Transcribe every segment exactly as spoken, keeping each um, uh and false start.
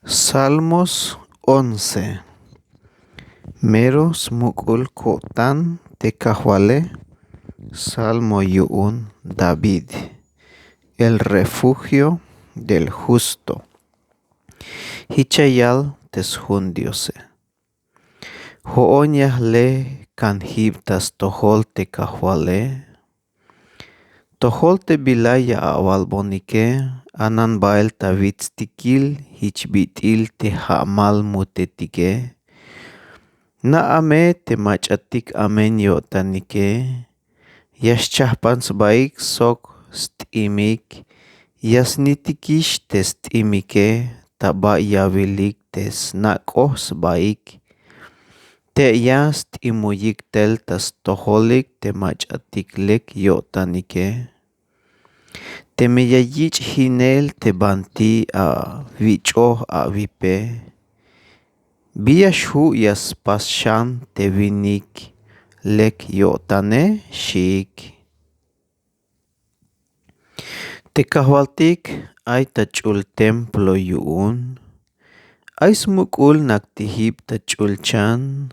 Salmos once. Mero smuk'ul ko'tan te Kajwale. Salmo yu'un David. El refugio del justo. Jich ya yal te sjun Diose: Jo'on ya jle kan jib ta stojol te Kajwale. Tojol te bila ya awalbonike, anan bael ta witstikil jich bit'il te ja'mal mutetike. Na'a me te mach'atik amen yo'tanike, ya xchajpan sbaik sok st'imik, ya snitikix te st'imike ta ba yawilik te snak'oj sbaik. Tey ya st'imuyik tel ta stojolik te mach'atik lek yo'tanike. Teme ya yich' jinel te banti awich'oj awipe, bi ya xju' ya spas xan te winik lek yo'tane, xiik. Te Kajwaltik ay ta ch'ul templo yu'un. Ay smuk'ul nak ti jib ta ch'ulchan,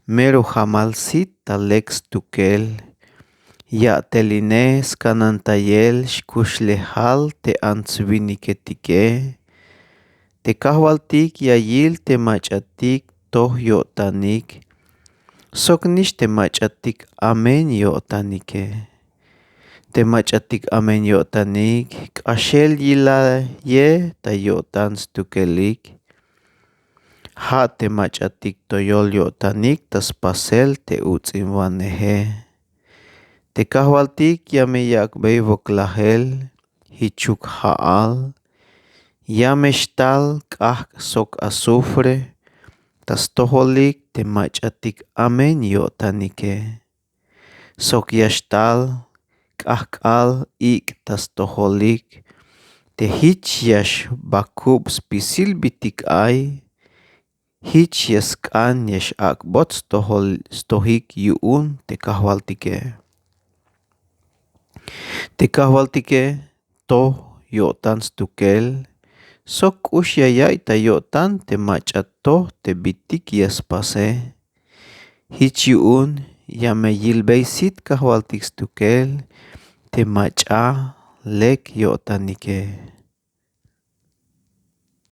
mero jamal sit ta lek stukel. Ya'teline skanantayel xkuxlejal te ants winiketike. Te Kajwaltik ya yil te mach'atik toj yo'tanik, soknix te mach'atik amen yo'tanike. Te mach'atik amen yo'tanik k'axel yilaye ta yo'tan stukelik. Ja' te mach'atik toyol yo'tanik ta spasel te uts'inwaneje. Te Kajwaltik ya me yak'bey woklajel jichuk ja'al. Ya me xtal k'ajk' sok azufre ta stojolik te mach'atik amen yo'tanike. Sok ya xtal k'ajk'al ik' ta stojolik te jich ya xbakub spisil bitik ay. Jich ya sk'an ya xak'bot stojol stojik yu'un te Kajwaltike. Te Kajwaltike toj yo'tan stukel, sok k'ux ya yaiy ta yo'tan te mach'a toj te bitik ya spase. Jich yu'un ya me yilbey sit Kajwaltik stukel te mach'a lek yo'tanike.